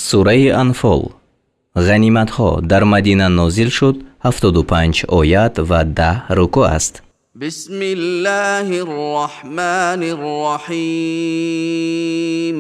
Сураи Анфол, ғаниматҳо, дар Мадина нозил шуд, 75 оят ва 10 рукӯъ аст. بسم الله الرحمن الرحيم.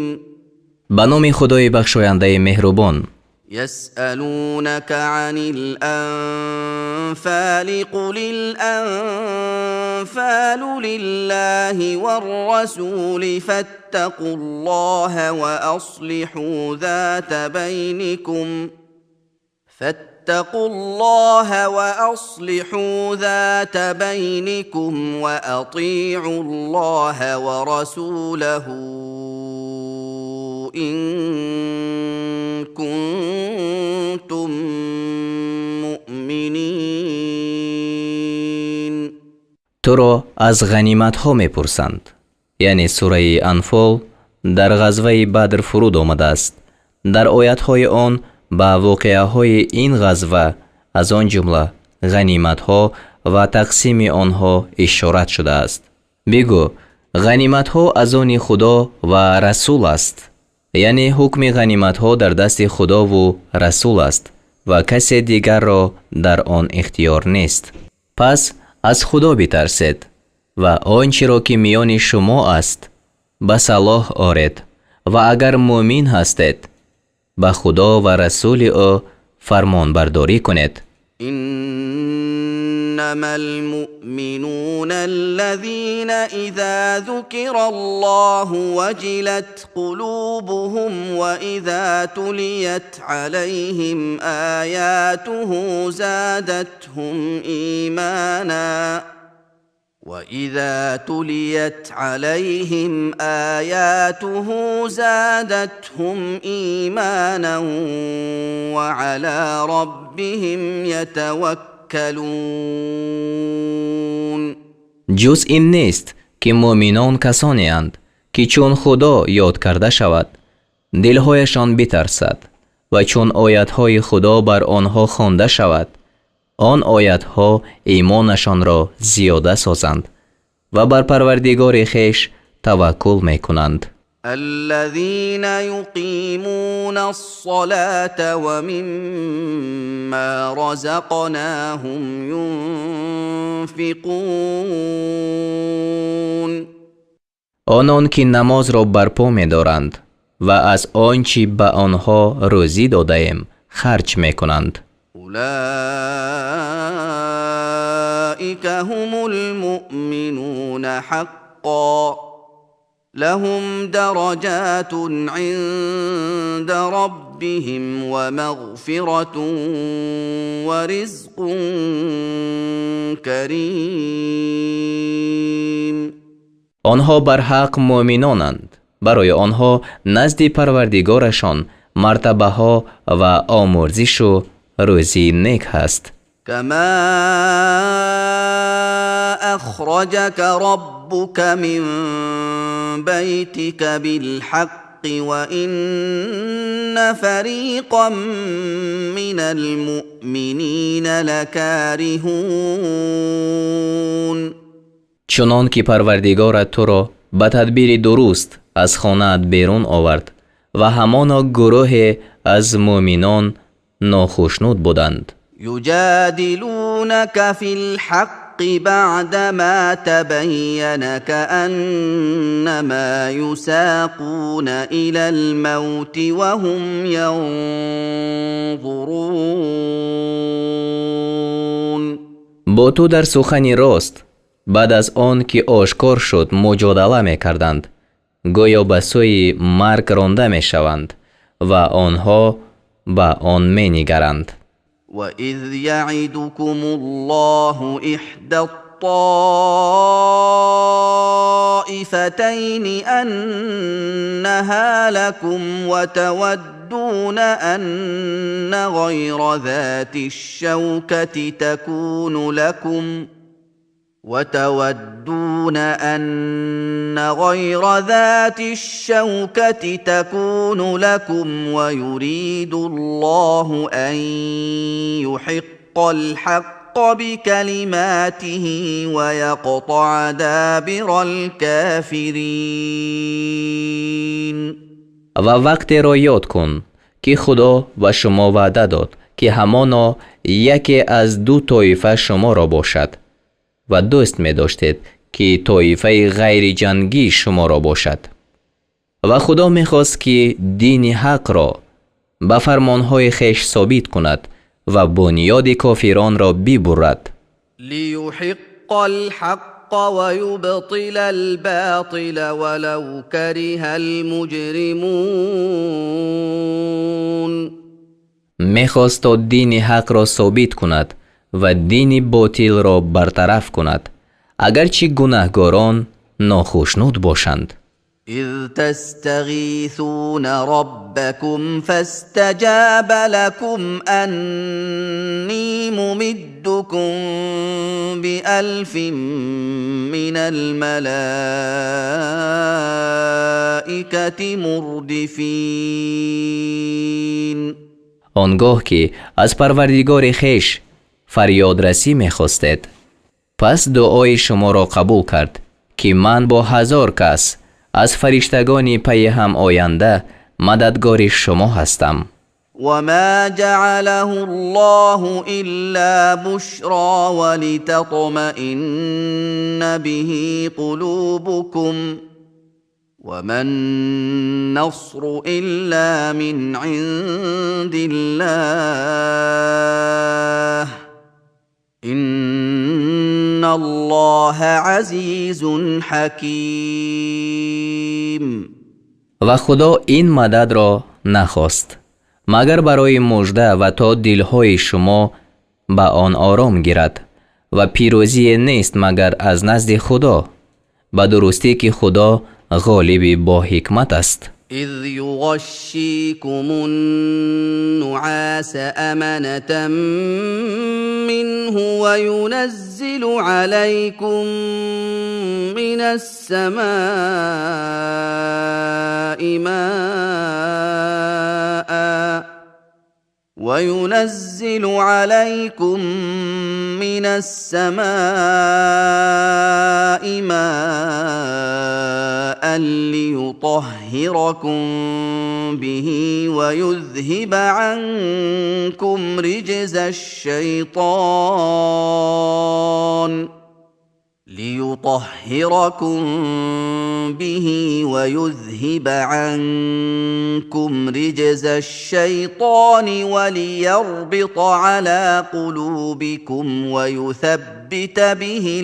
Ба номи Худои бахшояндаи меҳрубон. يسألونك عن الأنفال قل الأنفال لله والرسول فاتقوا الله وأصلحوا ذات بينكم فاتقوا الله وأصلحوا ذات بينكم وأطيعوا الله ورسوله إن كنتم مؤمنين. Туро аз ғаниматҳо мепурсанд, яъне сураи Анфол дар ғазваи Бадр фуруд омадааст. Дар оятҳои он ба воқеаҳои ин ғазва, аз он ҷумла ғаниматҳо ва тақсими онҳо, ишорат шудааст. Бигӯ: ғаниматҳо аз они Худо ва Расул аст, яъне ҳукми ғаниматҳо дар дасти Худову Расул аст ва касе дигарро дар он ихтиёр нест. Пас аз Худо битарсед ва он чиро, ки миёни шумо аст, ба салоҳ оред ва агар муъмин ҳастед, ба Худо ва Расули ӯ фармонбардорӣ кунед. إنما المؤمنون الذين إذا ذكر الله وجلت قلوبهم وإذا تليت عليهم آياته زادتهم إيمانا وإذا تليت عليهم آياته زادتهم إيمانا وعلى ربهم يتوكلون. Ҷуз ин нест, ки муъминон касонеанд, ки чун Худо ёд карда шавад, дилҳояшон битарсад ва чун оятҳои Худо бар онҳо хонда шавад, он оятҳо имонашонро зиёда созанд ва бар Парвардигори хеш таваккул мекунанд. الذين يقيمون الصلاة ومما رزقناهم ينفقون. Онон ки намозро барпо медоранд ва аз он чӣ ба онҳо рӯзӣ додаем, харҷ мекунанд. أولئك هم المؤمنون حقا لهم درجات عند ربهم ومغفرة ورزق كريم. Онҳо барҳақ муъминонанд. Барои онҳо назди Парвардигорашон мартабаҳо ва омурзишу рӯзии нек ҳаст. كما أخرجك ربك من بيتك بالحق وإن فريقا من المؤمنين لكارهون. Чунон ки Парвардигорат туро ба тадбири дуруст аз хонаат берун овард ва ҳамоно гурӯҳе аз муъминон нохушнуд буданд. يجادلونك في الحق بعدما تبين كأنما يساقون إلى الموت وهم ينظرون. Бо ту дар сухани рост баъд аз он ки ошкор шуд, муҷодала мекарданд, гӯё ба сӯи марг ронда мешаванд ва онҳо ба он менигаранд. وإذ يعدكم الله إحدى الطائفتين أنها لكم وتودون أن غير ذات الشوكة تكون لكم وتودون أن غير ذات الشوكة تكون لكم ويريد الله أن يحق الحق بكلماته ويقطع دابر الكافرين. Ва вақтеро ёд кун, ки Ки Худо ба шумо ваъда дод, ки ҳамоно яке аз ду тоифа шуморо бошад ва дӯст медоштед, ки тоифаи ғайриҷангӣ шуморо бошад. Ва Худо мехост, ки дини ҳақро ба фармонҳои хеш собит кунад ва бунёди кофиронро бибурад. ليحق الحق ويبطل الباطل ولو كره المجرمون. Мехост, то дини ҳақро собит кунад ва дини ботилро бартараф кунад, агарчи гунаҳгорон нохушнуд бошанд. إذ تستغيثون ربكم فاستجاب لكم أني ممدكم بألف من الملائكة مردفين. Он гоҳ ки аз Парвардигори хеш фарёдрасӣ мехостед, пас дуои шуморо қабул кард, ки ман бо 1000 кас аз фариштагони пайи ҳам оянда мададгори шумо ҳастам. وما جعله الله إلا بشرى ولتطمئن به قلوبكم وما النصر إلا من عند الله إن الله عزيز حكيم. Ва Худо ин мададро нахост, магар барои мужда ва то дилҳои шумо ба он ором гирад, ва пирӯзие нест, магар аз назди Худо. Ба дурустӣ, ки Худо ғолиби боҳикмат аст. إذ يغشيكم النعاس أمنة منه وينزل عليكم من السماء ماء وينزل عليكم من السماء ماء ليطهركم به ويذهب عنكم رجز الشيطان ليطهركم به ويذهب عنكم رجز الشيطان وليربط على قلوبكم ويثبت به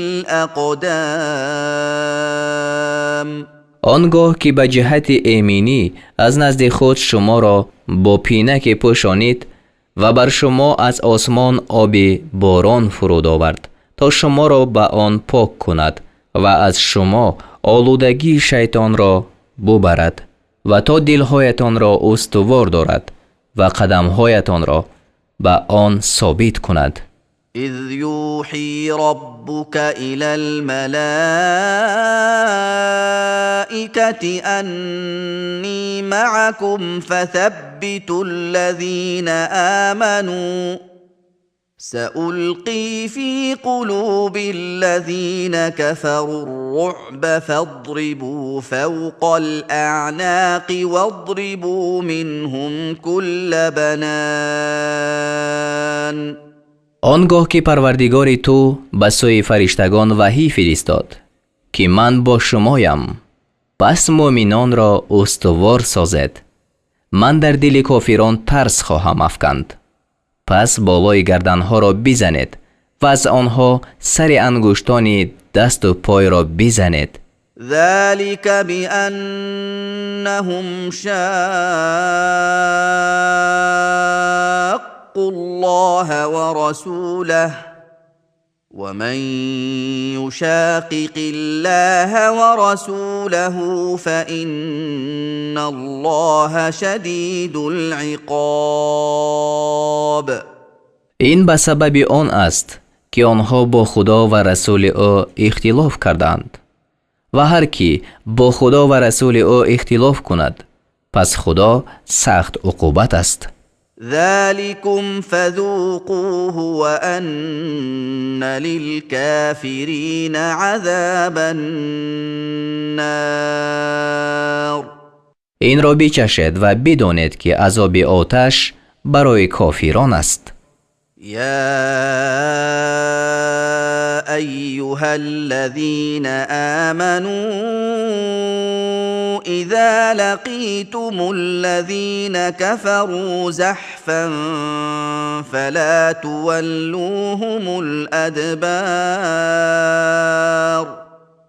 الأقدام. Он гоҳ ки ба ҷиҳати эминӣ аз назди худ шуморо бо пинаке пӯшонид ва бар шумо аз осмон оби борон фуруд овард, то шуморо ба он пок кунад ва аз шумо олудагии шайтонро бубарад ва то дилҳоятонро устувор дорад ва қадамҳоятонро ба он собит кунад. إذ يوحي ربك إلى الملائكة أني معكم فثبتوا الذين آمنوا سألقي في قلوب الذين كفروا الرعب فاضربوا فوق الأعناق واضربوا منهم كل بنان. Он гоҳ ки Парвардигори ту ба сӯи фариштагон ваҳӣ фиристод, ки ман бо шумоям, пас муъминонро устувор созед. Ман дар дили кофирон тарс хоҳам афканд, пас болои гарданҳоро бизанед ва аз онҳо сари ангуштони дасту пойро бизанед. ذلك بأنهم شاقوا الله ورسوله ومن يشاقق الله ورسوله فإن الله شديد العقاب. Ин ба сабаби он аст, ки онҳо бо Худо ва расули ӯ ихтилоф карданд, ва ҳар кӣ бо Худо ва расули ӯ ихтилоф кунад, пас Худо сахт уқубат аст. ذلكم فذوقوه وأن للكافرين عذاب النار. Инро бичашед ва бидонед, ки азоби оташ барои кофирон аст. يا أيها الذين آمنوا إذا لقيتم الذين كفروا زحفا فلا تولوهم الأدبار.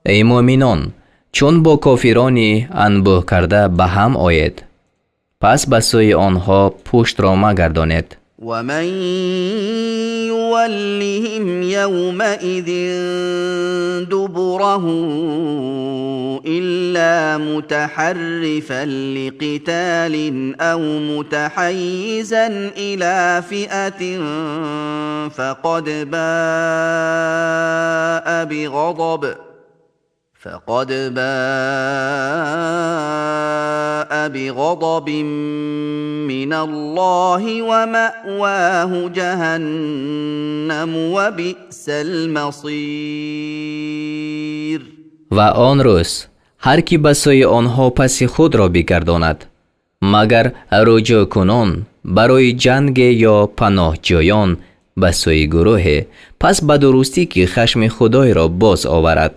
Эй муъминон, чун бо кофирони анбӯҳ карда ба ҳам оед, пас ба сӯи онҳо пуштро магардонед. ومن يولهم يومئذ دبره إلا متحرفا لقتال أو متحيزا إلى فئة فقد باء بغضب من الله ومأواه جهنم وبئس المصير. Ва он рӯз ҳар кӣ ба сӯи онҳо паси худро бигардонад, магар рӯҷӯъкунон барои ҷанге ё паноҳҷӯён ба сӯи гурӯҳе, пас ба дурустӣ ки хашми худойро боз оварад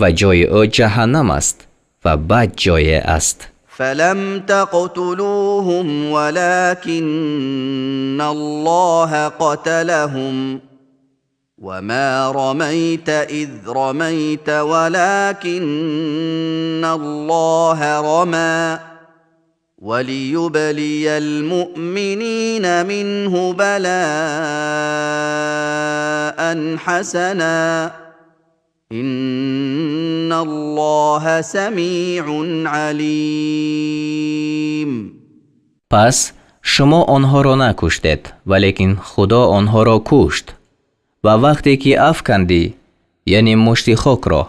ва ҷои ӯ ҷаҳаннам аст ва бад ҷое аст. فلم تقتلوهم ولكن الله قتلهم وما رميت إذ رميت ولكن الله رمى وليبلي المؤمنين منه بلاء حسنا إن الله سميع عليم. Пас шумо онҳоро накуштед, валекин худо онҳоро кушт. Ва вақте ки афкандӣ, яъне мушти хокро,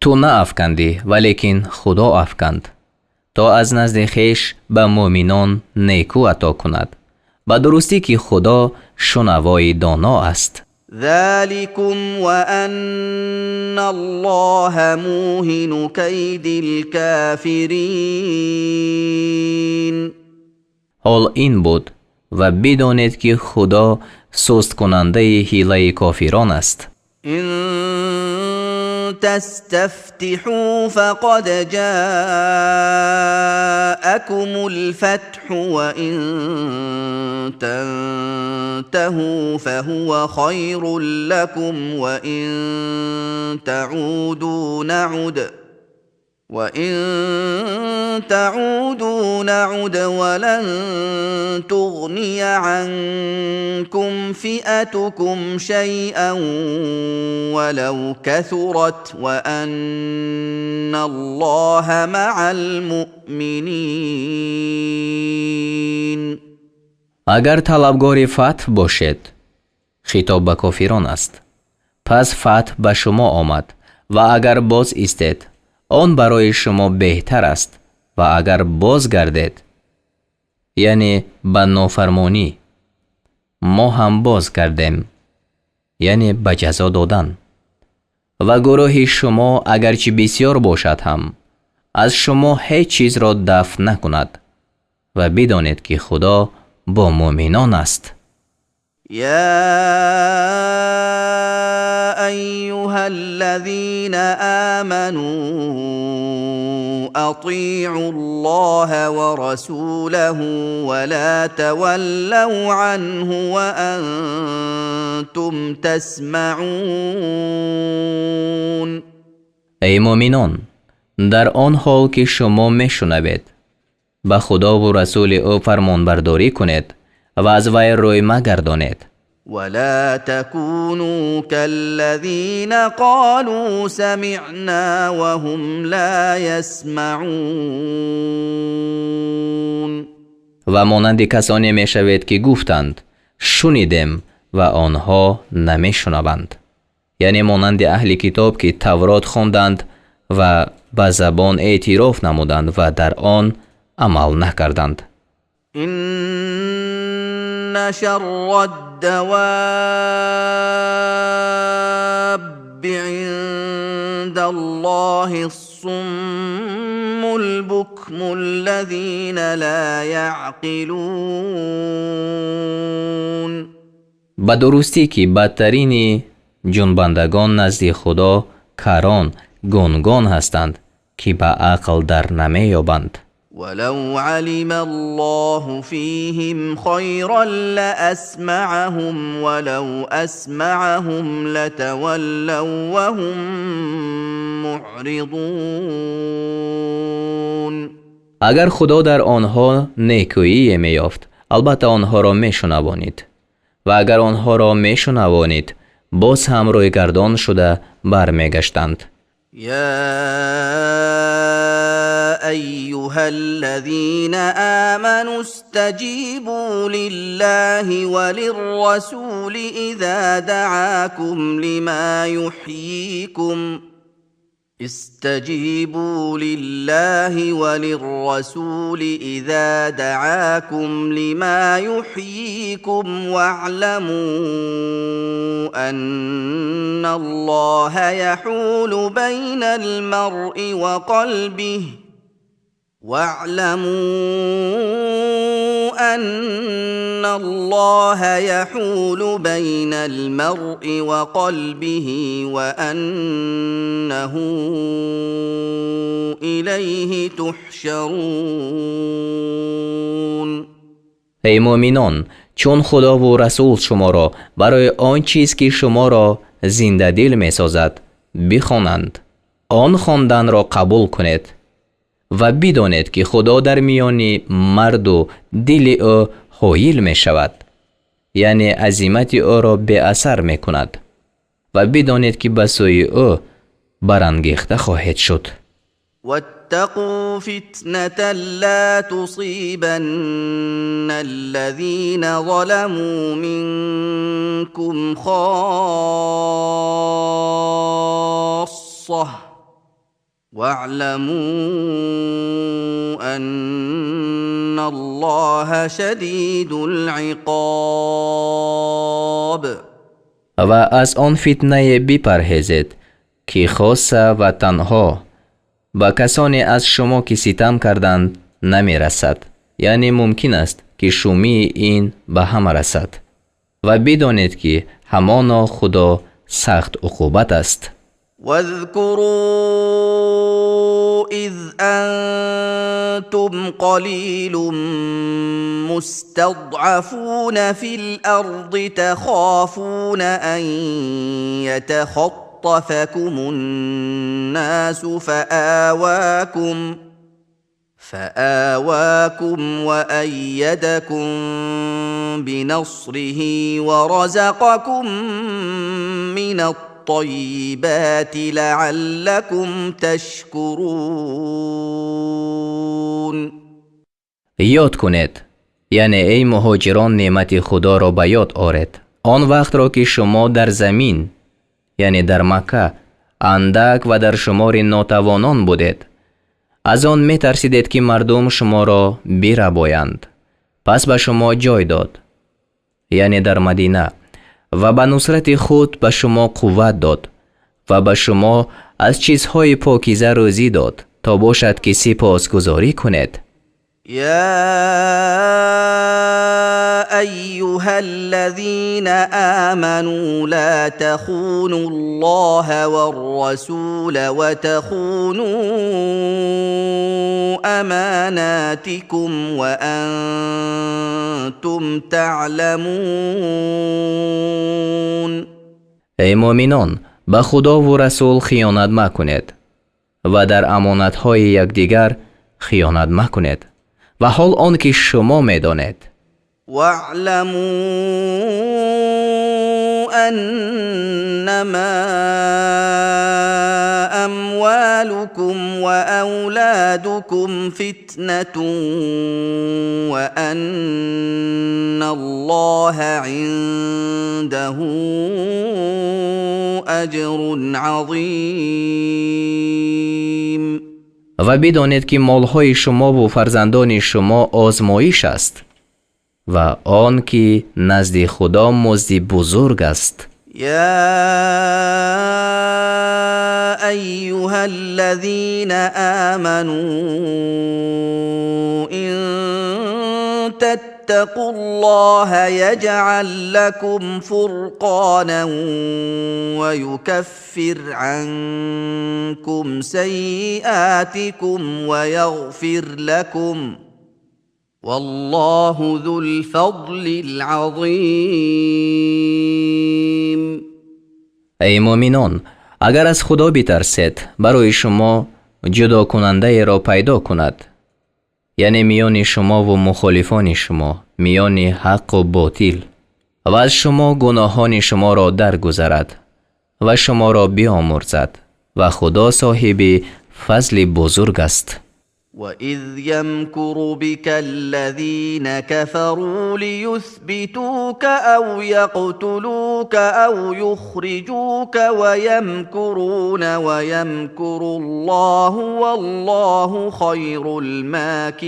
ту наафкандӣ, валекин худо афканд, то аз назди хеш ба муъминон некӯ ато кунад. Ба дурустӣ ки худо шунавои доно аст. ذلكم وأن الله موهن كيد الكافرين. Ҳол ин буд ва бидонед, ки худо сусткунандаи ҳилаи кофирон аст. إن تستفتحوا فقد جاءكم الفتح وإن تنتهوا فهو خير لكم وإن تعودوا نعد ولن تغني عنكم فئتكم شيئا ولو كثرت وأن الله مع المؤمنين. Агар талабгори фатҳ бошед, хитоб ба кофирон аст, пас фатҳ ба шумо омад ва агар боз истед, он барои шумо беҳтар аст ва агар боз гардед, яъне ба нофармонӣ, мо ҳам боз гардем, яъне ба ҷазо додан, ва гурӯҳи шумо агарчи бисьёр бошад ҳам, аз шумо ҳеҷ чизро дафъ накунад ва бидонед, ки худо бо муъминон аст. يا ايها الذين امنوا اطيعوا الله ورسوله ولا تولوا عنه وانتم تسمعون. Эй муъминон, дар он ҳол ки шумо мешунавед, ба худову расули ӯ фармонбардорӣ кунед ва аз вай рӯй магардонед. ولا تكونوا كالذين قالوا سمعنا وهم لا يسمعون. Ва монанди касоне мешавед, ки гуфтанд: шунидем, ва онҳо намешунаванд, яъне монанди аҳли китоб, ки таврот хонданд ва ба забон эътироф намуданд ва дар он амал накарданд. إن شر الدواب عند الله الصم البكم. حكم الذين لا يعقلون. Ба дурустӣ, ки бадтарини ҷунбандагон назди Худо карон, гунгон ҳастанд, ки ба ақл дар намеёбанд. ولو علم الله فيهم خيرا لأسمعهم ولو أسمعهم لتولوا وهم معرضون. Агар Худо дар онҳо некӯие меёфт, албатта онҳоро мешунавонид, ва агар онҳоро мешунавонид, боз ҳам рӯйгардон шуда бармегаштанд. يا ايها الذين امنوا استجيبوا لله وللرسول اذا دعاكم لما يحييكم. استجيبوا لله وللرسول اذا دعاكم لما يحييكم واعلموا ان الله يحول بين المرء وقلبه، واعلموا ان الله يحول بين المرء وقلبه وانه اليه تحشرون. Эй муъминон, чун Худову Расул шуморо барои он чиз, ки шуморо зиндадил месозад, бихонанд, он хонданро қабул кунед ва бидонед, ки Худо дар миёни марду дили ӯ ҳоил мешавад, яъне азимати ӯро беасар мекунад, ва бидонед, ки ба сӯи ӯ барангехта хоҳед шуд. واتقوا فتنة لا تصيبن الذين ظلموا منكم خاصة واعلموا أن الله شديد العقاب. Ва аз он фитнае бипарҳезед, ки хоса ва танҳо ба касоне аз шумо, ки ситам карданд, намерасад, яъне мумкин аст, ки шумии ин ба ҳама расад, ва бидонед, ки ҳамоно Худо сахт уқубат аст. واذكروا إذ أنتم قليل مستضعفون في الأرض تخافون أن يتخطفكم الناس فآواكم وأيدكم بنصره ورزقكم من الطيبات لعلكم تشكرون. Ёд кунед, яъне эй муҳоҷирон, неъмати Худоро ба ёд оред, он вақтро, ки шумо дар замин, яъне дар Макка, андак ва дар шумори нотавонон будед, аз он метарсидед, ки мардум шуморо бирабоянд, пас ба шумо ҷой дод, яъне дар Мадина, ва ба нусрати худ ба шумо қувват дод ва ба шумо аз чизҳои покиза рӯзӣ дод, то бошад, ки сипосгузорӣ кунед. يا ايها الذين امنوا لا تخونوا الله والرسول وتخونوا اماناتكم وانتم تعلمون. Эй муъминон, ба Худову Расул хиёнат макунед ва дар амонатҳои якдигар хиёнат макунед, ва ҳол он ки шумо медонед. واعلموا انما اموالكم واولادكم فتنه وان الله عنده اجر عظيم. Ва бидонед, ки молҳои шумову фарзандони шумо озмоиш аст ва он ки назди Худо музди бузург аст. يا ايها الذين امنوا ان تتقوا الله يجعل لكم فرقانا ويكفر عنكم سيئاتكم ويغفر لكم والله ذو الفضل العظيم. Эй муъминон, агар аз Худо битарсед, барои шумо ҷудокунандаеро пайдо кунад, яъне миёни шумову мухолифони шумо, миёни ҳаққу ботил, ва аз шумо гуноҳони шуморо даргузарад ва шуморо биомӯрзад, ва Худо соҳиби фазли бузург аст. واذ يمكر بك الذين كفروا ليثبتوك او يقتلوك او يخرجوك ويمكرون ويمكر الله والله خير الماكرين.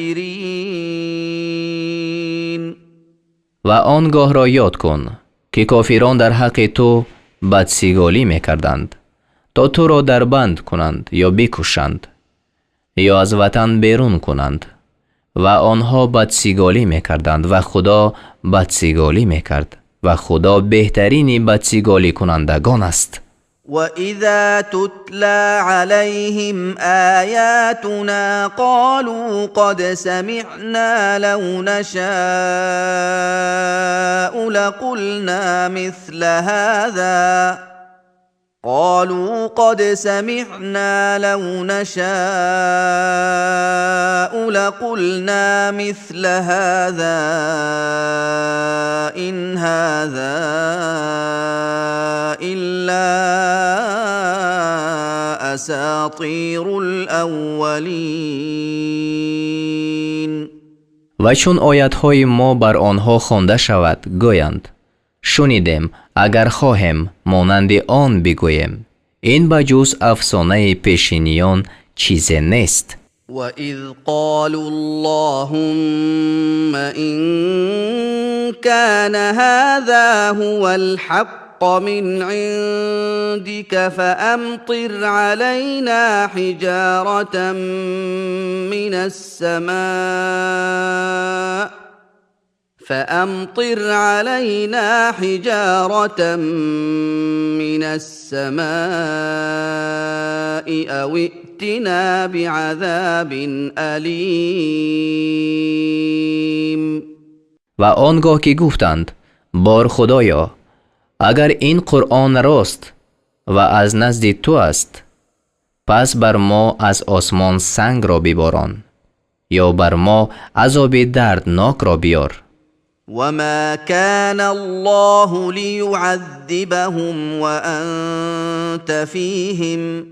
Ва он гоҳро ёд кун, ки кофирон дар ҳаққи ту бадсиголӣ мекарданд, то туро дар банд кунанд ё бикушанд ё аз ватан берун кунанд, ва онҳо бадсиголӣ мекарданд ва Худо бадсиголӣ мекард, ва Худо беҳтарини бадсиголикунандагон аст. واذا تتلى عليهم اياتنا قالوا قد سمعنا لو نشاء لقلنا مثل هذا قالوا قد سمعنا لو نشاء لقلنا مثل هذا ان هذا الا اساطير الاولين. Ва чун оятҳои мо бар онҳо хонда шавад, гӯянд: «Шунидем, агар хоҳем, монанди он бигӯем. Ин ба ҷуз афсонаи пешиниён чизе нест». واذ قالوا اللهم ان كان هذا هو الحق من عندك فامطر علينا حجاره من السماء فامطر علينا حجاره من السماء او ائتنا بعذاب اليم. Ва он гоҳ ки гуфтанд: «Бор Худоё, агар ин Қуръон рост ва аз назди ту аст, пас бар мо аз осмон сангро биборон ё бар мо азоби дарднокро биёр». وما كان الله ليعذبهم وانت فيهم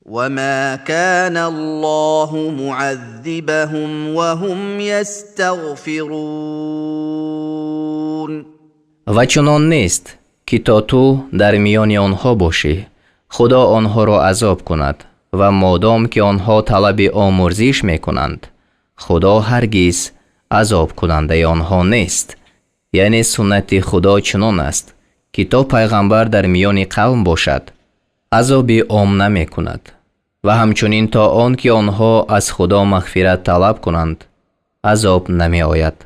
وما كان الله معذبهم وهم يستغفرون. Ва чунон нест, ки то ту дар миёни онҳо бошӣ, Худо онҳоро азоб кунад, ва модом ки онҳо талаби омӯрзиш мекунанд, Худо ҳаргиз азобкунандаи онҳо нест. Яъне суннати Худо чунон аст, ки то пайғамбар дар миёни қавм бошад, азоби ом намекунад, ва ҳамчунин то он ки онҳо аз Худо мағфират талаб кунанд, азоб намеояд.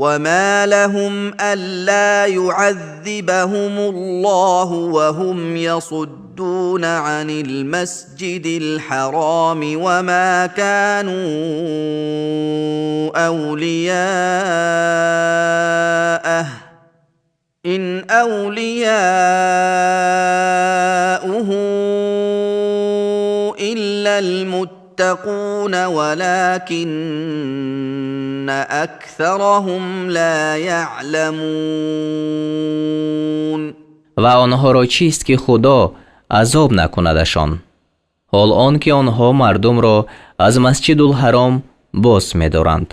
وما لهم الا يعذبهم الله وهم يصدون عن المسجد الحرام وما كانوا اولياءه ان اولياؤه الا المتقون ولكن اكثرهم لا يعلمون. Ва онҳоро чист, ки Худо азоб накунадашон, ҳол он ки онҳо мардумро аз Масҷидулҳаром боз медоранд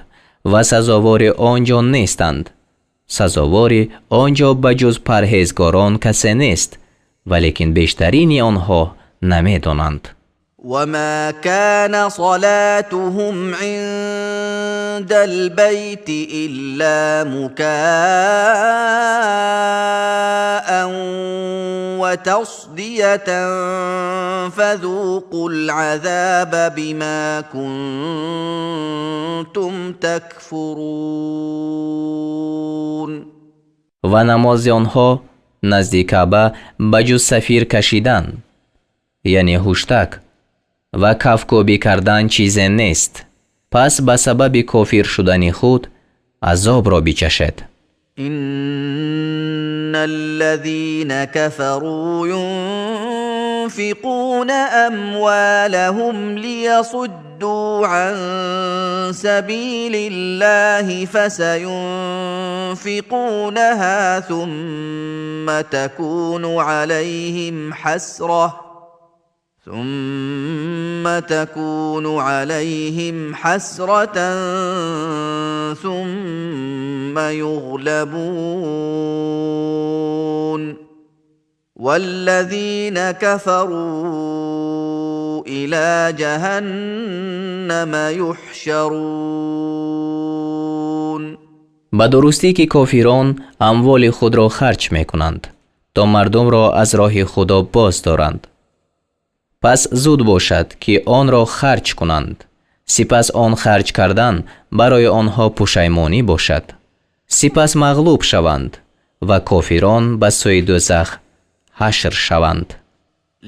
ва сазовори он ҷо нестанд? Сазовори он ҷо ба ҷуз парҳезгорон касе нест, валекин бештарини онҳо намедонанд. وما كان صلاتهم عند عند البيت إلا مكاء وتصدية فذوقوا العذاب بما كنتم تكفرون. Ва намози онҳо назди Каъба ба ҷуз сафир кашидан, яъне ҳуштак, ва кафкӯбӣ кардан чизе нест. Пас ба сабаби кофир шудани худ азобро бичашед. إن الذين كفروا ينفقون أموالهم ليصدوا عن سبيل الله فسينفقونها ثم تكون عليهم حسرة ثم تكون عليهم حسرة ثم يغلبون والذين كفروا إلى جهنم يحشرون. Ба дурустӣ ки кофирон амволи худро харҷ мекунанд, то мардумро аз роҳи Худо боз доранд. Пас зуд бошад, ки онро харҷ кунанд. Сипас он харҷ кардан барои онҳо пушаймонӣ бошад. Сипас мағлуб шаванд ва кофирон ба сӯи дӯзах ҳашр шаванд.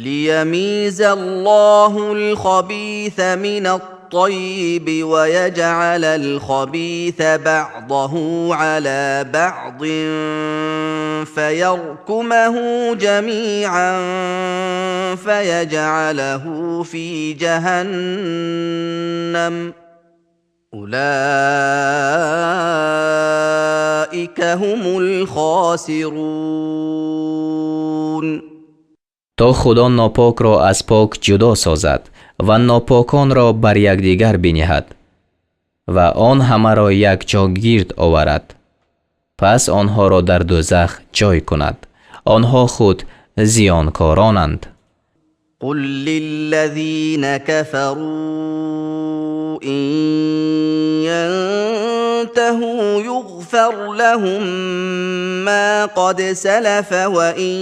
ليميز الله الخبيث من الطيب ويجعل الخبيث بعضه على بعض فيركمه جميعا فيجعله في جهنم أولئك هم الخاسرون. То Худо нопокро аз пок ҷудо созад ва нопоконро бар якдигар биниҳад ва он ҳамаро якҷо гирд оварад. Пас онҳоро дар дӯзах ҷой кунад. Онҳо худ зиёнкоронанд. قل للذين كفروا إن ينتهوا يغفر لهم ما قد سلف وإن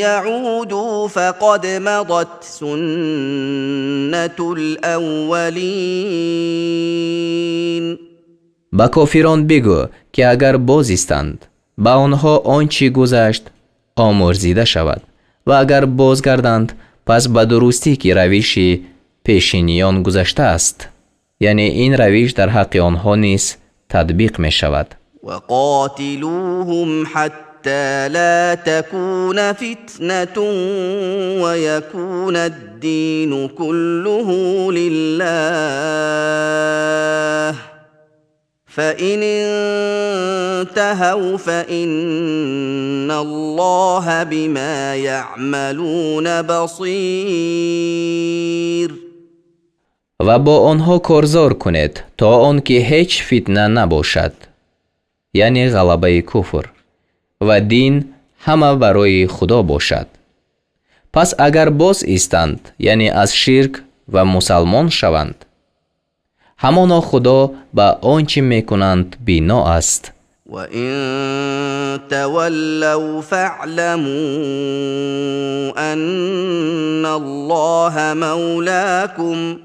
يعودوا فقد مضت سنة الأولين. Ба кофирон бигӯ, ки агар боз истанд, ба онҳо он чӣ гузашт омӯрзида шавад ва агар бозгарданд, пас ба дурустӣ ки равиши пешиниён гузаштааст. Яъне ин равиш дар ҳаққи онҳо низ татбиқ мешавад. وقاتلوهم حتى لا تكون فتنة ويكون الدين كله لله فإن انتهوا فإن الله بما يعملون بصير. Ва бо онҳо корзор кунед, то он ки ҳеҷ фитна набошад, яъне ғалабаи куфр, ва дин ҳама барои Худо бошад. Пас агар боз истанд, яъне аз ширк ва мусалмон шаванд, ҳамоно Худо ба он чӣ мекунанд бино аст. وإن تولوا فاعلموا أن الله مولاكم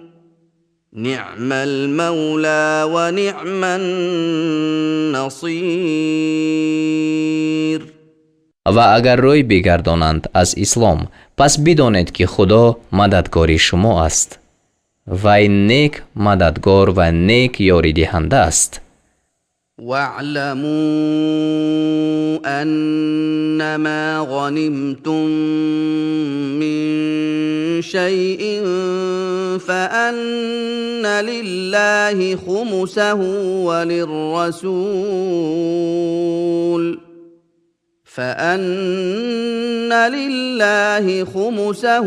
نعم المولى ونعم النصير. Ва агар рӯй бигардонанд аз ислом, пас бидонед, ки Худо мададгори шумо аст. Вай нек мададгор ва нек ёридиҳанда аст. واعلموا أنما غنمتم من شيء فأن لله خمسه وللرسول فأن لله خمسه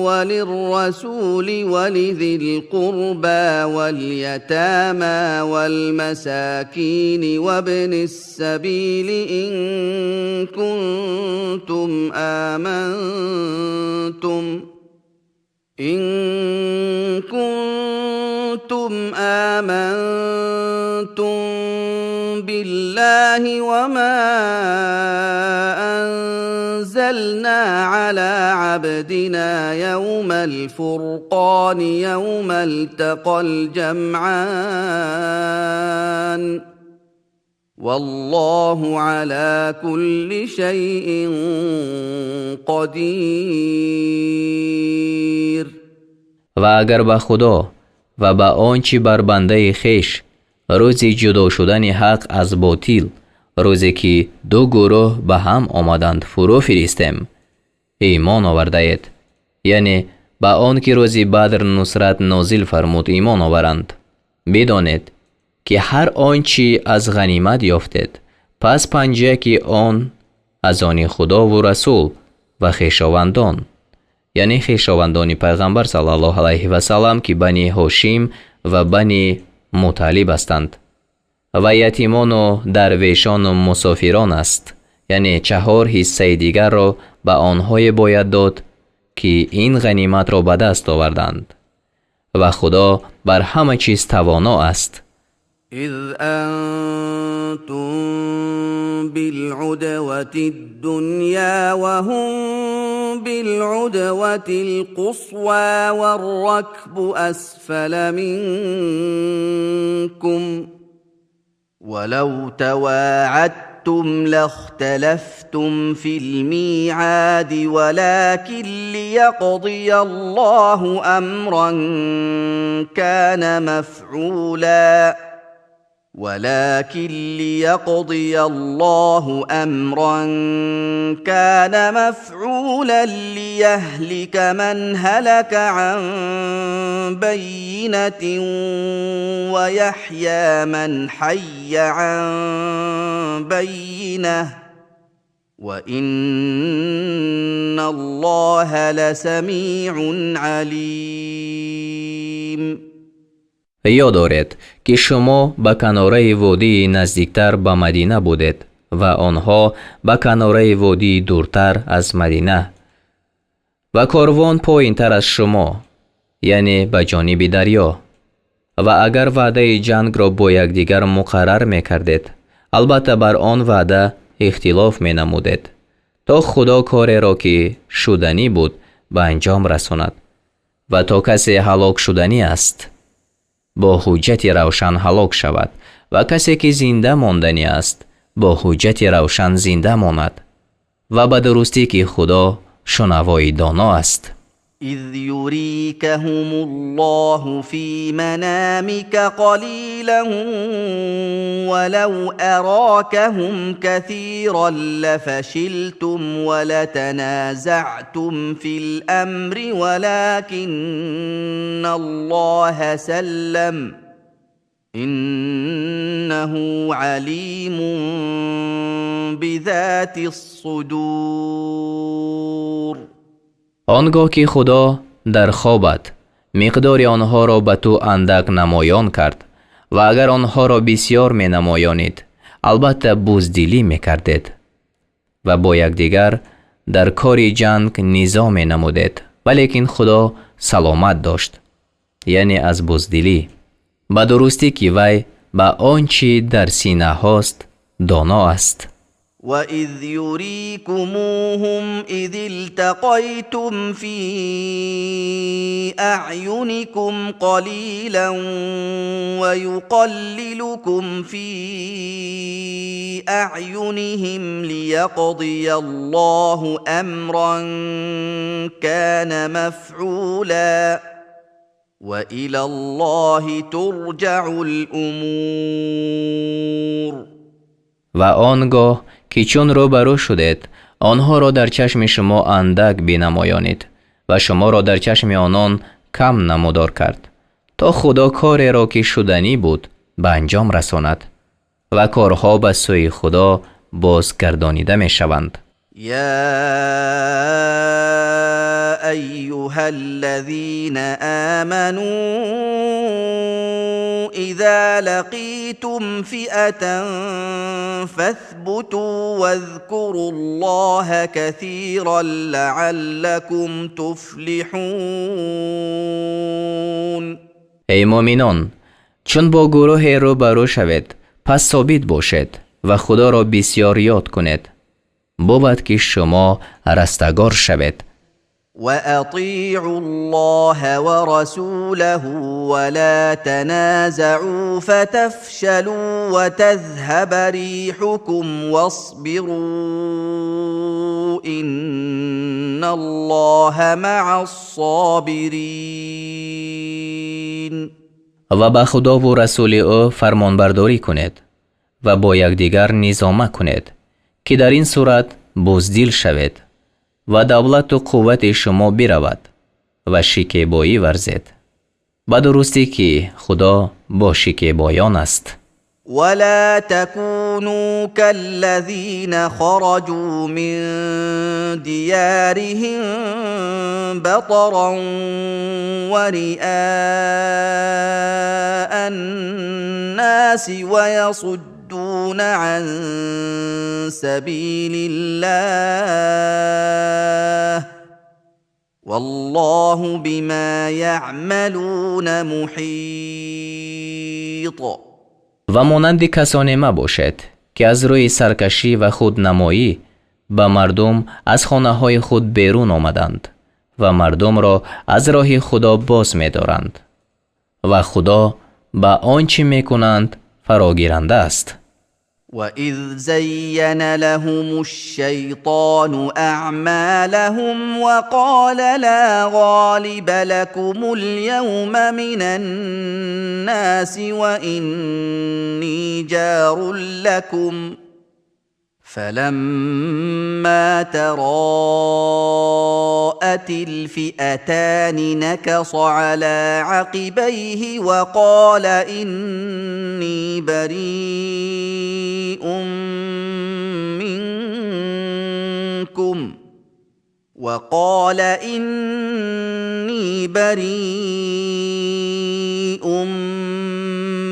وللرسول ولذي القربى واليتامى والمساكين وابن السبيل إن كنتم آمنتم إن كنتم آمنتم بالله وما أنزلنا على عبدنا يوم الفرقان يوم التقى الجمعان والله على كل شيء قدير. Ва агар ба Худо ва ба он чӣ бар бандаи хеш рӯзи ҷудо шудани ҳақ аз ботил, рӯзе ки ду гурӯҳ ба ҳам омаданд, фурӯ фиристем, имон овардаед, яъне ба он ки рӯзи Бадр нусрат нозил фармуд имон оваранд, бидонед ки ҳар он чӣ аз ғанимат ёфтед, пас панҷяки он аз они Худову Расул ва хешовандон, яъне хешовандони Пайғамбар саллаллоҳу алайҳи васаллам, ки Бани Ҳошим ва Бани Муталиб ҳастанд, ва ятимону дарвешону мусофирон аст, яъне чаҳор ҳиссаи дигарро ба онҳое бояд дод, ки ин ғаниматро ба даст оварданд, ва Худо бар ҳама чиз тавоно аст. إذ أنتم بالعدوة الدنيا وهم بالعدوة القصوى والركب أسفل منكم ولو تواعدتم لاختلفتم في الميعاد ولكن ليقضي الله أمرا كان مفعولا ولكن ليقضي الله أمرا كان مفعولا ليهلك من هلك عن بينة ويحيى من حي عن بينة وإن الله لسميع عليم. Ёд доред, ки шумо ба канораи водии наздиктар ба Мадина будед ва онҳо ба канораи водии дуртар аз Мадина ва корвон поинтар аз шумо, яъне ба ҷониби дарё. Ва агар ваъдаи ҷангро бо якдигар муқаррар мекардед, албатта бар он ваъда ихтилоф менамудед, то Худо кореро, ки шуданӣ буд, ба анҷом расонад ва то касе ҳалок шуданӣ аст, бо ҳуҷҷати равшан ҳалок шавад ва касе ки зинда монданӣ аст, бо ҳуҷҷати равшан зинда монад. Ва ба дурустӣ ки Худо шунавои доно аст. إذ يريكهم الله في منامك قليلا ولو أراكهم كثيرا لفشلتم ولتنازعتم في الأمر ولكن الله سلم إنه عليم بذات الصدور. Он гоҳ ки Худо дар хобат миқдори онҳоро ба ту андак намоён кард, ва агар онҳоро бисьёр менамоёнид, албатта буздилӣ мекардед ва бо якдигар дар кори ҷанг низо менамудед, валекин Худо саломат дошт, яъне аз буздилӣ. Ба дурустӣ ки вай ба он чӣ дар синаҳост доно аст. وإذ يريكموهم إذ التقيتم في أعينكم قليلا ويقللكم في أعينهم ليقضي الله أمرا كان مفعولا وإلى الله ترجع الأمور. Ва он гоҳ ки чун рӯбарӯ шудед, онҳоро дар чашми шумо андак бинамоёнид ва шуморо дар чашми онон кам намудор кард, то Худо кореро, ки шуданӣ буд, ба анҷом расонад, ва корҳо ба сӯи Худо бозгардонида мешаванд. يا أيها الذين آمنوا إذا لقيتم فئة فاثبتوا واذكروا الله كثيرا لعلكم تفلحون. Эй муъминон, чун бо гурӯҳе рӯ ба рӯ шавед, пас собит бошед. Ва Худоро бисёр ёд кунед, бувад ки шумо растагор шавед. وأطيعوا الله ورسوله ولا تنازعوا فتفشلوا وتذهب ريحكم واصبروا إن الله مع الصابرين. Ва ба Худову расули ӯ фармонбардорӣ кунед ва бо якдигар низома кунед, ки дар ин сурат буздил шавед ва давлату қуввати шумо биравад ва шикебоӣ варзед. Ба дурустӣ, ки Худо бо шикебоён аст. ولا تكونوا كالذين خرجوا من ديارهم بطرا ورئاء الناس ويصدون عن سبيل الله والله بما يعملون محيط. Ва монанди касоне мабошед, ки аз рӯи саркашӣ ва худнамоӣ ба мардум аз хонаҳои худ берун омаданд ва мардумро аз роҳи Худо боз медоранд, ва Худо ба он чӣ мекунанд фарогиранда аст. وإذ زين لهم الشيطان أعمالهم وقال لا غالب لكم اليوم من الناس وإني جار لكم، فلما تراءت الفئتان نكص على عقبيه وقال إني بريء منكم وقال إني بريء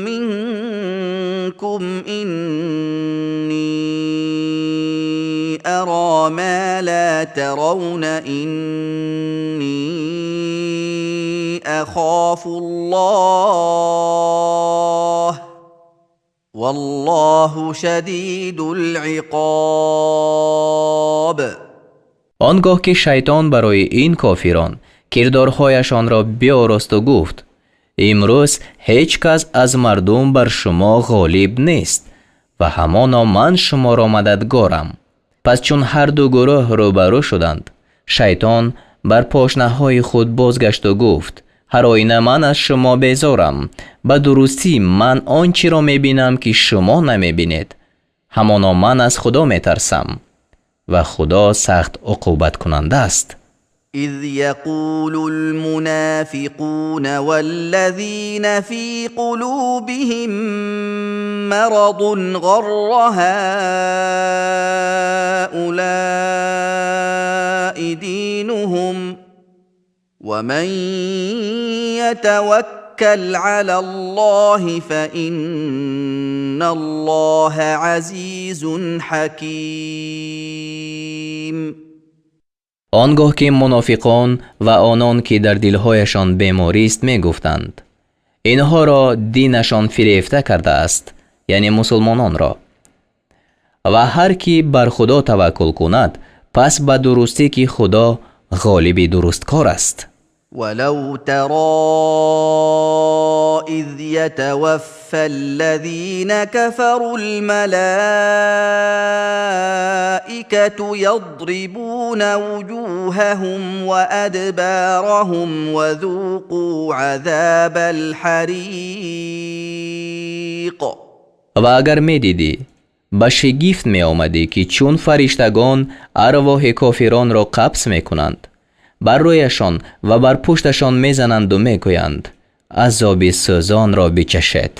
منكم، إني أرى ما لا ترون، إني أخاف الله، والله شديد العقاب. Он гоҳ ки шайтон барои ин кофирон кирдорҳояшонро биоросту гуфт: «Имрӯз ҳеҷ кас аз мардум бар шумо ғолиб нест ва ҳамоно ман шуморо мададгорам». Пас чун ҳарду гурӯҳ рӯбарӯ шуданд, шайтон бар пошнаҳои худ бозгашту гуфт: «Ҳар оина ман аз шумо безорам. Ба дурустӣ, ман он чиро мебинам, ки шумо намебинед. Ҳамоно ман аз Худо метарсам, ва Худо сахт уқубаткунанда аст». إذ يقول المنافقون والذين في قلوبهم مرض غر هؤلاء دينهم، ومن يتوكل على الله فإن الله عزيز حكيم. Он гоҳ ки мунофиқон ва онон, ки дар дилҳояшон беморист, мегуфтанд: «Инҳоро динашон фирефта кардааст», яъне мусулмононро. Ва ҳар кӣ бар Худо таваккул кунад, пас ба дурустӣ, ки Худо ғолиби дурусткор аст. ولو ترى إذ يتوفى الذين كفروا، الملائكة يضربون وجوههم وأدبارهم وذوقوا عذاب الحريق. Ва агар медидӣ, ба шигифт меомадӣ, ки чун фариштагон арвоҳи кофиронро қабз мекунанд, бар рӯяшон ва бар пушташон мезананду мегӯянд: «Азоби сӯзонро бичашед».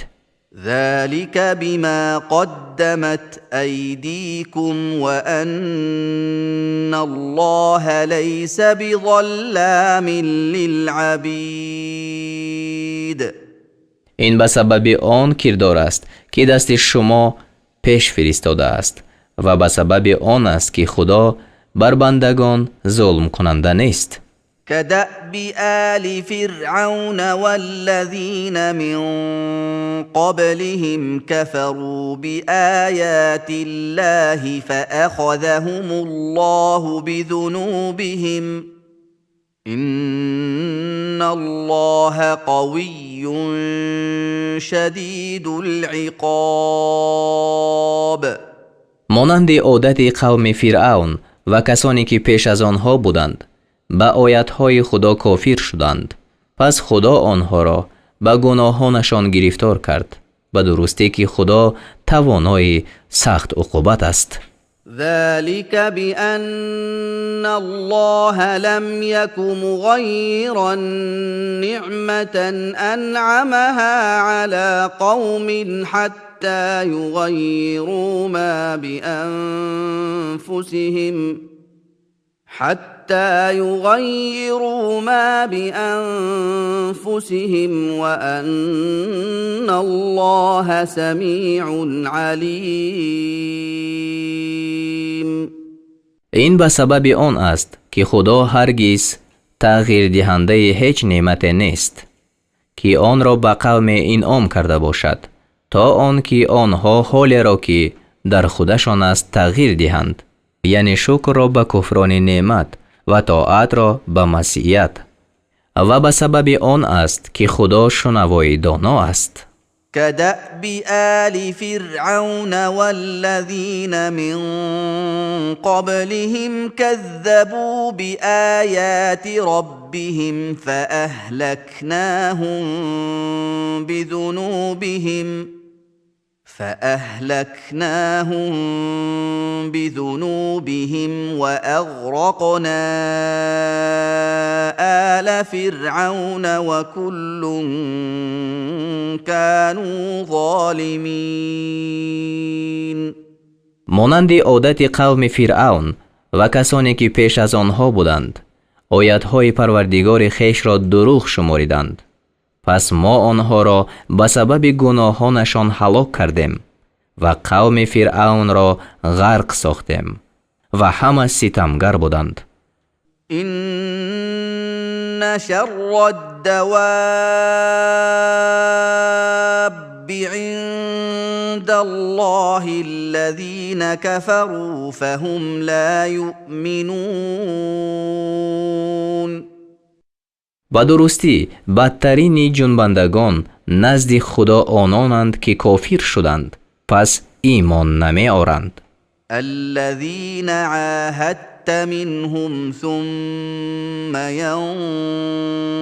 ذلك بما قدمت أيديكم وأن الله ليس بظلام للعبيد. Ин ба сабаби он кирдор аст, ки дасти шумо пеш фиристодааст, ва ба сабаби он аст, ки Худо бар бандагон зулмкунанда нест. كدأب آل فرعون والذين من قبلهم كفروا بآيات الله فأخذهم الله بذنوبهم إن الله قوي شديد العقاب. Монанди одати қавми Фиръавн ва касоне ки пеш аз онҳо буданд, ба оятҳои Худо кофир шуданд. Пас Худо онҳоро ба гуноҳонашон гирифтор кард. Ба дурустӣ ки Худо тавонои сахт уқубат аст. ذلك بأن الله لم يك مغيرا نعمة أنعمها على قوم حتى يغيروا ما بأنفسهم حتى يغيروا ما بأنفسهم وأن الله سميع عليم. Ин ба сабаби он аст, ки Худо ҳаргиз тағйирдиҳандаи ҳеҷ неъмате нест, ки онро ба қавме инъом карда бошад, то он ки онҳо ҳолеро, ки дар худашон аст, тағйир диҳанд, яъне шукрро ба куфрони неъмат ва тоатро ба масият. Ва ба сабаби он аст, ки Худо шунавои доно аст. كدأب آل فرعون والذين من قبلهم كذبوا بآيات ربهم فأهلكناهم بذنوبهم وأغرقنا آل فرعون وكل كانوا ظالمين. Монанди одати қавми Фиръавн ва касоне ки пеш аз онҳо буданд, оятҳои Парвардигори хешро дурӯғ шумориданд. Пас мо онҳоро ба сабаби гуноҳонашон ҳалок кардем ва қавми Фиръавнро ғарқ сохтем ва ҳама ситамгар буданд. إن شر الدواب عند الله الذين كفروا فهم لا يؤمنون. Ба дурустӣ, бадтарини ҷунбандагон назди Худо ононанд, ки кофир шуданд, пас имон намеоранд. الذين عاهدت منهم ثم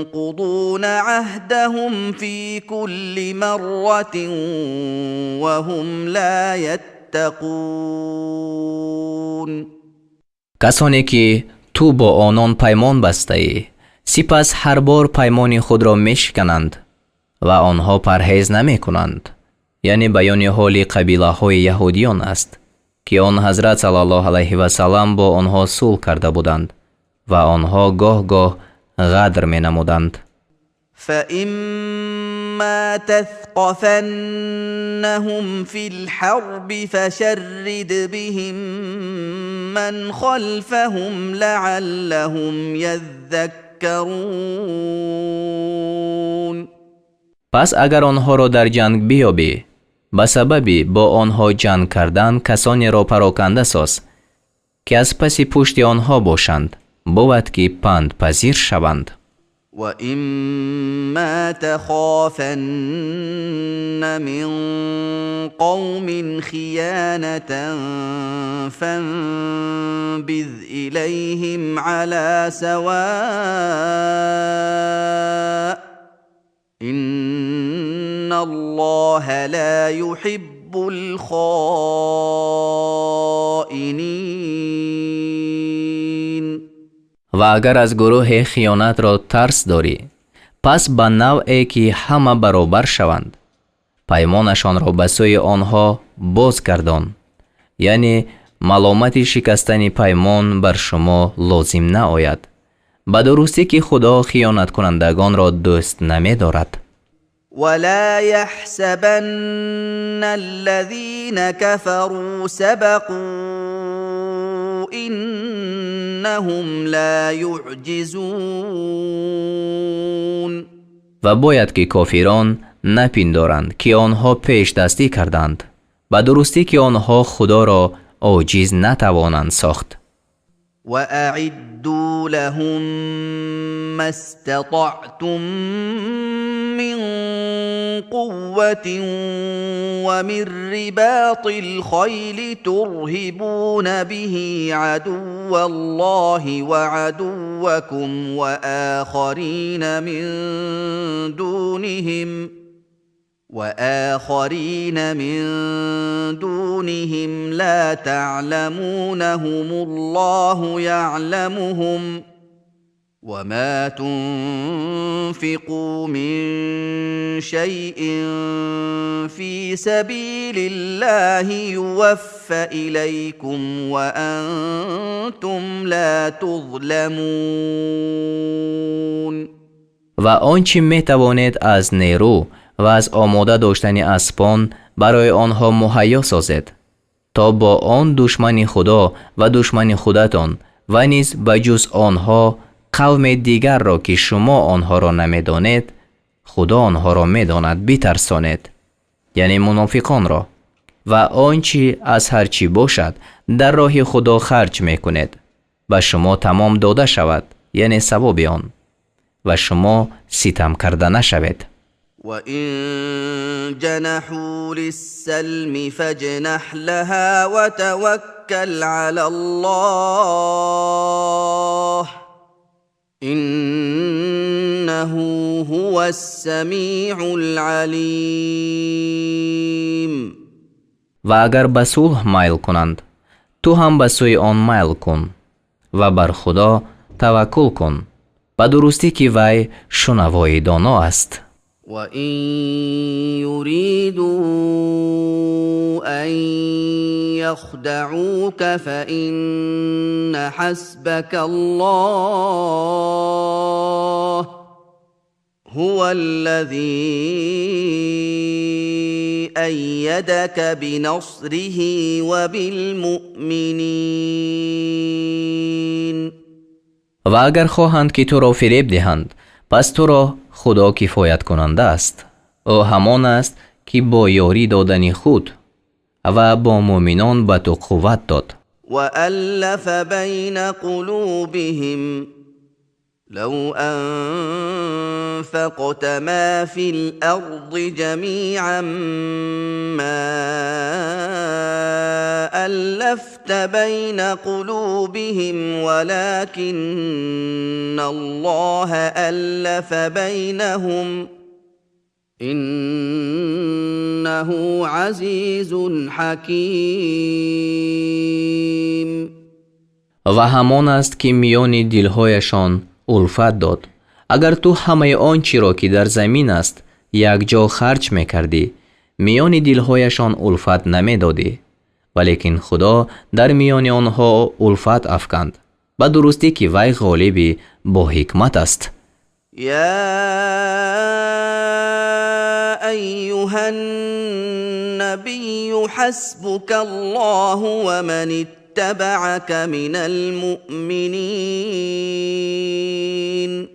ينقضون عهدهم في كل مرة وهم لا يتقون. Касоне ки ту бо онон паймон бастаӣ, сипас ҳар бор паймони худро мешикананд ва онҳо парҳез намекунанд. Яъне баёни ҳоли қабилаҳои яҳудиён аст, ки он ҳазрат саллаллоҳу алайҳи васаллам бо онҳо сулҳ карда буданд ва онҳо гоҳ-гоҳ ғадр менамуданд. فإما تثقفنهم في الحرب فشرد بهم من خلفهم لعلهم يذكرون. Пас агар онҳоро дар ҷанг биёбӣ, ба сабаби бо онҳо ҷанг кардан касонеро пароканда соз, ки аз паси пушти онҳо бошанд, бувад ки пандпазир шаванд. وإما تخافن من قوم خيانة فانبذ إليهم على سواء إن الله لا يحب الخائنين. Ва агар аз гурӯҳе хиёнатро тарс дорӣ, пас ба навъе ки ҳама баробар шаванд, паймонашонро ба сӯи онҳо боз гардон, яъне маломати шикастани паймон бар шумо лозим наояд. Ба дурустӣ ки Худо хиёнаткунандагонро дӯст намедорад. ولا يحسبن الذين كفروا سبقوا إنهم فإنهم لا يعجزون. Ва бояд ки кофирон напиндоранд, ки онҳо пешдастӣ карданд. Ба дурустӣ, ки онҳо Худоро оҷиз натавонанд сохт. وأعدوا لهم ما استطعتم من قوة ومن رباط الخيل ترهبون به عدو الله وعدوكم وآخرين من دونهم لا تعلمونهم الله يعلمهم، وما تنفقوا من شيء في سبيل الله يوف إليكم وأنتم لا تظلمون. Ва он чӣ метавонед аз нерӯ ва аз омода доштани аспон барои онҳо муҳайё созед, то бо он душмани Худо ва душмани худатон ва низ ба ҷуз онҳо қавме дигарро, ки шумо онҳоро намедонед, Худо онҳоро медонад, битарсонед, яъне мунофиқонро. Ва он чӣ аз ҳар чӣ бошад дар роҳи Худо харҷ мекунед, ба шумо тамом дода шавад, яъне савоби он, ва шумо ситам карда нашавед. وإن جنحوا للسلم فاجنح لها وتوكل على الله، إنه هو السميع العليم. Ва агар ба сулҳ майл кунанд, ту ҳам ба сӯи он майл кун ва бар Худо таваккул кун. Ба дурустӣ, ки вай шунавои доно аст. وإن يريدوا أن يخدعوك فإن حسبك الله، هو الذي أيدك بنصره وبالمؤمنين. Ва агар хоҳанд, ки туро фиреб диҳанд, пас туро Худо кифояткунанда аст. Ӯ ҳамон аст, ки бо ёрӣ додани худ ва бо муъминон ба ту қувват дод. وألف بين قلوبهم، لو أنفقت ما في الأرض جميعا ما ألفت بين قلوبهم، ولكن الله ألف بينهم، إنه عزيز حكيم. Ва ҳамон аст, ки миёни дилҳояшон улфат дод. Агар ту ҳамаи он чиро, ки дар замин аст, якҷо харҷ мекардӣ, миёни дилҳояшон улфат намедодӣ, валекин Худо дар миёни онҳо улфат афканд. Ба дурустӣ, ки вай ғолиби боҳикмат аст. يا أيها النبي حسبك الله ومن اتبعك من المؤمنين.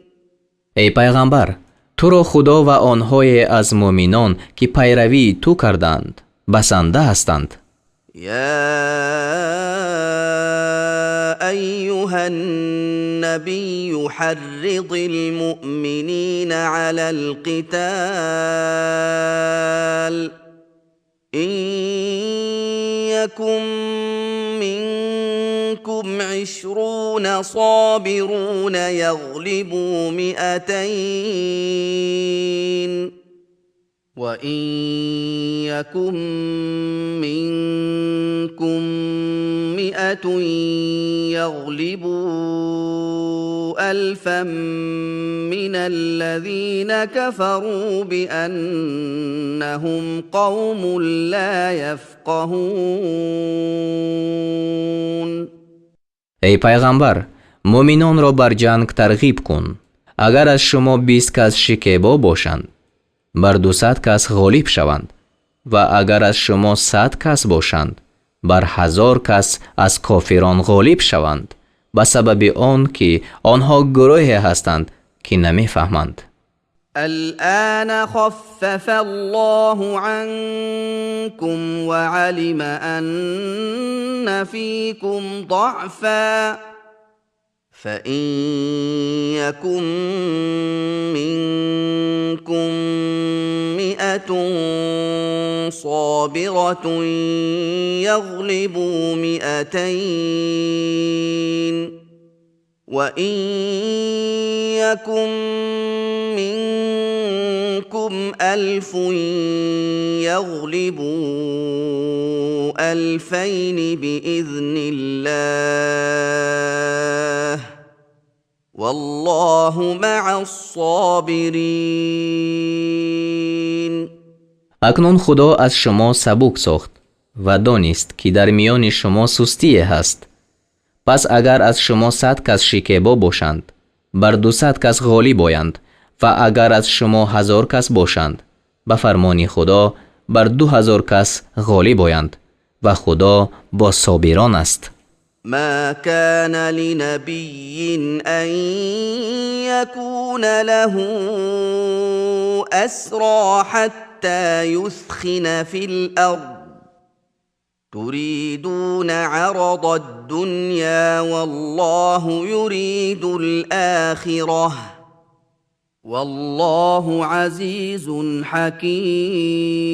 Эй пайғамбар, туро Худо ва онҳое аз муъминон, ки пайравии ту кардаанд, басанда ҳастанд. يا أيها النبي حرض المؤمنين على القتال، إن يكن منكم 20 صابرون يغلبوا 200، وإن يكن منكم 100 يغلبوا 1000 من الذين كفروا بأنهم قوم لا يفقهون. Эй пайғамбар, муъминонро бар ҷанг тарғиб кун. Агар аз шумо 20 кас шикебо бошанд, бар 200 кас ғолиб шаванд, ва агар аз шумо 100 кас бошанд, бар 1000 кас аз кофирон ғолиб шаванд. Ба сабаби он ки онҳо гурӯҳе ҳастанд, ки намефаҳманд. الآن خفف الله عنكم وعلم أن فيكم ضعفا فإن يكن منكم 100 صابرة يغلبوا 200 وإن يكن منكم 1000 يغلبوا 2000 بإذن الله والله مع الصابرين. Акнун Худо аз шумо сабук сохт ва донист, ки дар миёни шумо сустие ҳаст. Пас агар аз шумо 100 кас шикебо бошанд, бар 200 кас ғолиб оянд ва агар аз шумо 1000 кас бошанд, ба фармони Худо бар 2000 кас ғолиб оянд ва Худо бо собирон аст. ما كان لنبي أن يكون له أسرى حتى يثخن في الأرض تريدون عرض الدنيا والله يريد الآخرة والله عزيز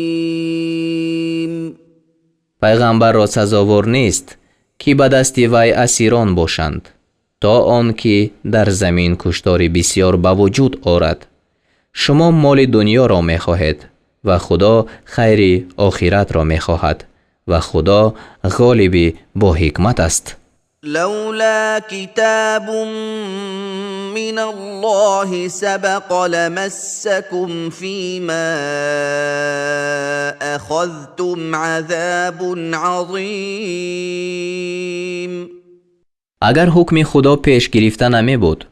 حكيم. Пайғамбарро сазовор нест, ки ба дасти вай асирон бошанд, то он ки дар замин куштори бисёр ба вуҷуд орад. Шумо моли дунёро мехоҳед ва Худо хайри охиратро мехоҳад ва Худо ғолиби бо ҳикмат аст. لولا كتاب من الله سبق لمسكم فيما أخذتم عذاب عظيم. Агар ҳукми Худо пеш гирифта намебуд,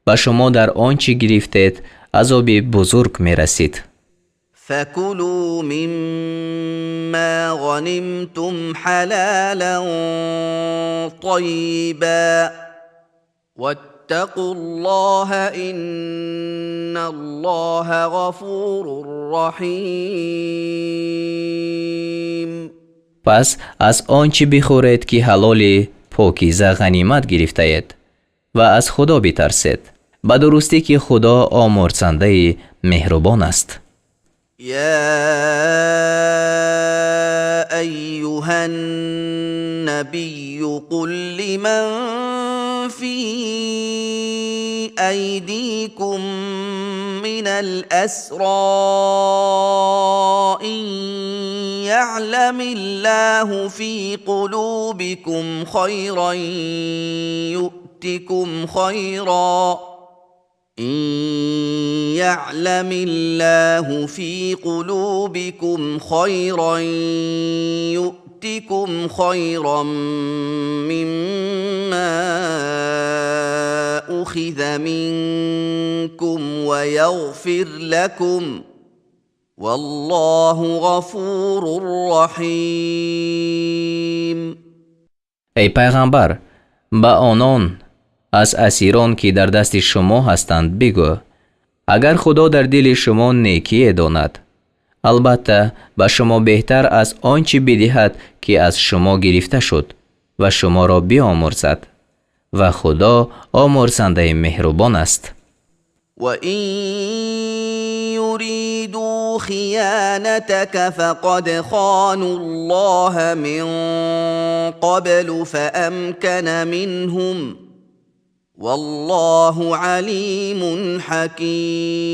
ба шумо дар он чӣ гирифтед азоби бузург мерасид. فكلوا مما غنمتم حلالا طيبا واتقوا الله إن الله غفور رحيم. Пас аз он чӣ бихӯред, ки ҳалоли покиза ғанимат гирифтаед ва аз Худо битарсед. Ба дурустӣ, ки Худо омурзандаи меҳрубон аст. يا أيها النبي قل لمن في أيديكم من الأسرى إن يعلم الله في قلوبكم خيرا يؤتكم خيرا إن يعلم الله في قلوبكم خيرا يؤتكم خيرا مما أخذ منكم ويغفر لكم والله غفور رحيم. Эй пайғамбар, ба онон аз асирон, ки дар дасти шумо ҳастанд, бигӯ: агар Худо дар дили шумо некие донад, албатта, ба шумо беҳтар аз он чӣ бидиҳад, ки аз шумо гирифта шуд, ва шуморо биомӯрзад. Ва Худо омӯрзандаи меҳрубон аст. وإن يريدوا خيانتك فقد خانوا الله من قبل فأمكن منهم والله عليم حكيم.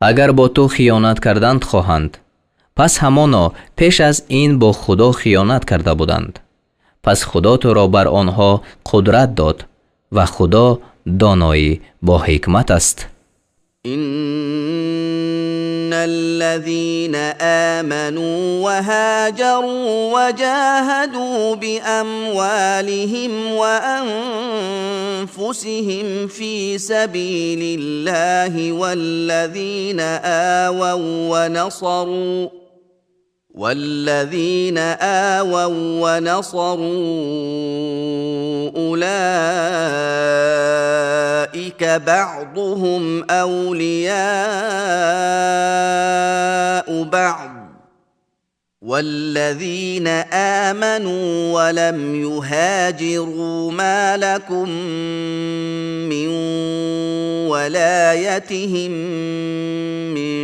Агар бо ту хиёнат карданд хоҳанд, пас ҳамоно пеш аз ин бо Худо хиёнат карда буданд, пас Худо туро бар онҳо қудрат дод ва Худо доноӣ бо ҳикмат аст. إن الذين آمنوا وهاجروا وجاهدوا بأموالهم وأنفسهم في سبيل الله والذين آووا ونصروا والذين آووا ونصروا أولئك بعضهم أولياء بعض والذين آمنوا ولم يهاجروا ما لكم من ولايتهم من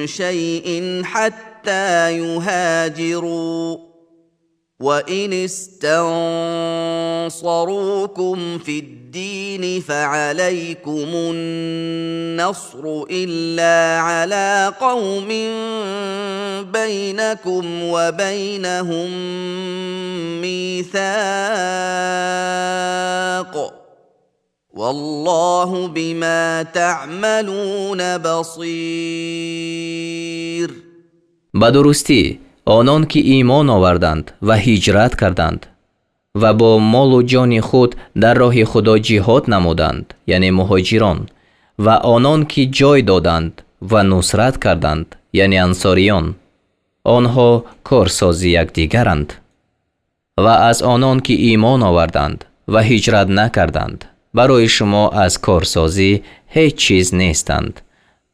شيء حتى يهاجروا وإن استنصروكم في الدين فعليكم النصر إلا على قوم بينكم وبينهم ميثاق والله بما تعملون بصير. Ба дурустӣ онон ки имон оварданд ва ҳиҷрат карданд ва бо молу ҷони худ дар роҳи Худо ҷиҳод намуданд, яъне муҳоҷирон, ва онон ки ҷой доданд ва нусрат карданд, яъне ансориён, онҳо корсози якдигаранд. Ва аз онон ки имон оварданд ва ҳиҷрат накарданд, барои шумо аз корсозӣ ҳеҷ чиз нестанд,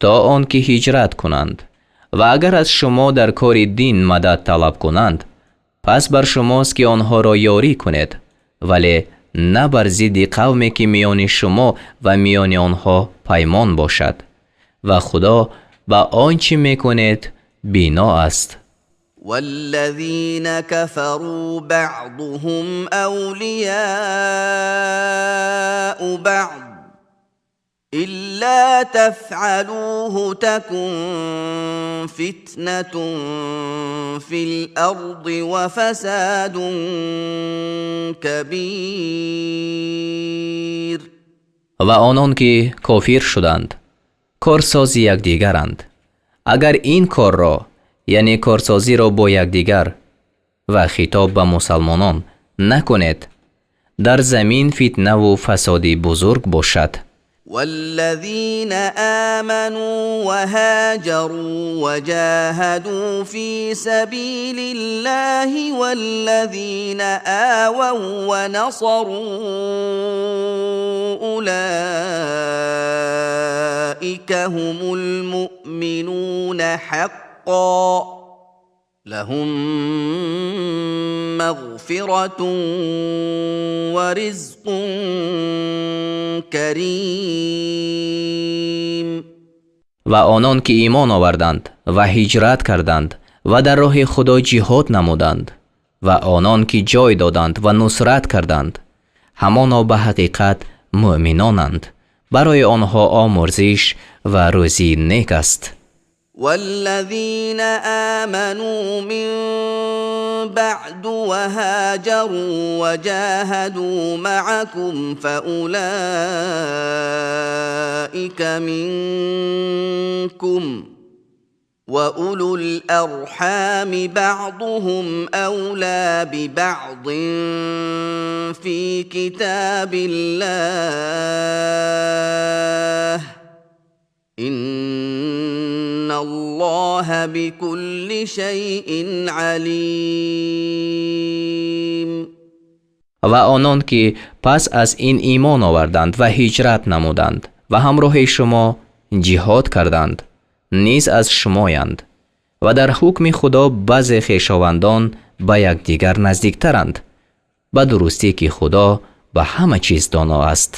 то он ки ҳиҷрат кунанд. Ва агар аз шумо дар кори дин мадад талаб кунанд, пас бар шумост ки онҳоро ёрӣ кунед, вале на бар зидди қавме ки миёни шумо ва миёни онҳо паймон бошад. Ва Худо ба он чӣ мекунед бино аст. والذين كفروا بعضهم أولياء بعض إلا تفعلوه تكن فتنة في الأرض وفساد كبير. Ва онон ки кофир шуданд, корсози якдигаранд. Агар ин корро, яъне корсозиро бо якдигар ва хитоб ба мусалмонон накунед, дар замин фитнаву фасоди бузург бошад. والذين آمنوا وهاجروا وجاهدوا في سبيل الله والذين آووا ونصروا أولئك هم المؤمنون حقا لهم مغفرة ورزق كريم. Ва онон ки имон оварданд ва ҳиҷрат карданд ва дар роҳи Худо ҷиҳод намуданд ва онон ки ҷой доданд ва нусрат карданд, ҳамоно ба ҳақиқат муъминонанд. Барои онҳо омурзиш ва рӯзии нек аст. والذين آمنوا من بعد وهاجروا وجاهدوا معكم فأولئك منكم وأولو الأرحام بعضهم أولى ببعض في كتاب الله إن الله بكل شيء عليم. Ва онон ки пас аз ин имон оварданд ва ҳиҷрат намуданд ва ҳамроҳи шумо ҷиҳод карданд, низ аз шумоянд. Ва дар ҳукми Худо баъзе хешовандон ба якдигар наздиктаранд. Ба дурустӣ ки Худо ба ҳама чиз доно аст.